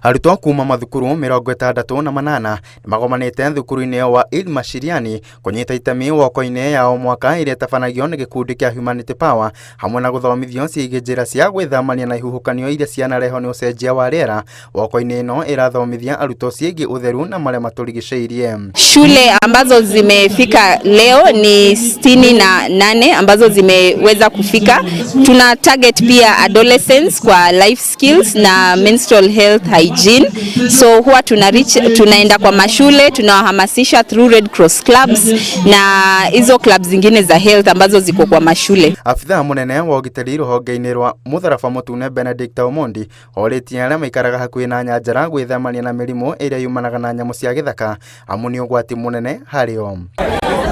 Arutwo kuma mathukuru 68 nĩmagomanĩte thukuru-inĩ wa Mashiriani kũnyita itemi woko-inĩ ya o mwaka ĩrĩa ĩtabanagio nĩ gĩkundi kĩa Humanity Power, hamwe na gũthomithio ciĩgiĩ njĩra cia gwĩthamania na ihuhũkanio iria cianarehwo nĩ ũcenjia wa rĩera. Woko-inĩ ĩno ĩrathomithia arutwo ciĩgiĩ ũtheru na marĩa matũrigicĩirie. Shule ambazo zimefika leo ni 68 ambazo zimeweza kufika. Tuna target pia adolescents kwa life skills na menstrual health hygiene. So huwa tuna reach, tunaenda kwa mashule, tunawahamasisha through Red Cross clubs na hizo clubs zingine za health ambazo ziko kwa mashule. Abithaa mũnene wa ũgitĩri rũhonge-inĩ rwa mũtharaba mũtune Benedict Omondi orĩtie arĩa maikaraga hakuhĩ na nyanjara gwĩthemania na mĩrimũ ĩrĩa yumanaga na nyamũ cia gĩthaka, amu nĩ ũgwati mũnene harĩ o.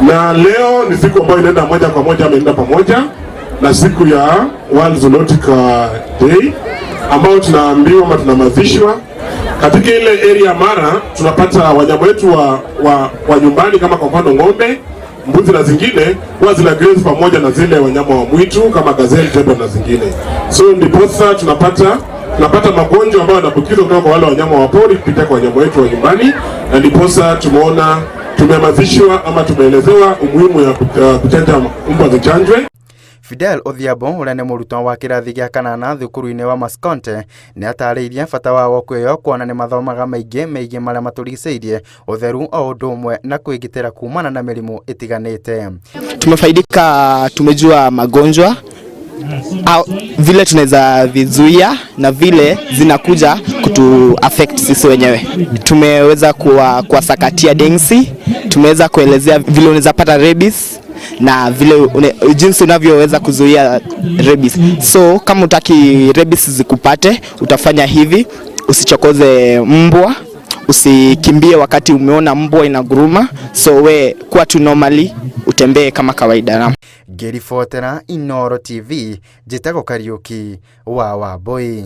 Na leo ni siku ambayo inaenda moja kwa moja, ameenda pamoja na siku ya World Zoonotic Day ambayo tunaambiwa ama tunahamasishwa katika ile area Mara, tunapata wanyama wetu wa nyumbani kama kwa mfano ng'ombe, mbuzi na zingine huwa zina graze pamoja na zile wanyama wa mwitu kama gazelle, zebra na zingine. So ndiposa tunapata magonjwa ambayo yanaambukizwa kutoka kwa wale wanyama wa pori kupitia kwa wanyama wetu wa nyumbani, na ndiposa tumeona tumehamasishwa ama tumeelezewa umuhimu ya kuchanja mbwa zichanjwe. Fidel Odhiambo ũrĩa nĩ mũrutwo wa kĩrathi gĩa kanana thukuru-inĩ wa Maskonte nĩ atarĩirie bata wa woko ĩyo, kuona nĩ mathomaga maingĩ megiĩ marĩa matũrigicĩirie, ũtheru o ũndũ ũmwe na kwĩgitĩra kumana na mĩrimũ ĩtiganĩte. Tumefaidika, tumejua magonjwa au vile tunaweza vizuia na vile zinakuja kutu affect sisi wenyewe. Tumeweza kuwasakatia densi, tumeweza kuelezea vile unaweza pata rabies na vile jinsi unavyoweza kuzuia rabies. So kama utaki rabies zikupate, utafanya hivi: usichokoze mbwa, usikimbie wakati umeona mbwa inaguruma, so we kuwa tu normally, utembee kama kawaida. Ngĩribotera Inooro TV, njĩtagwo Kariũki wa Wambui.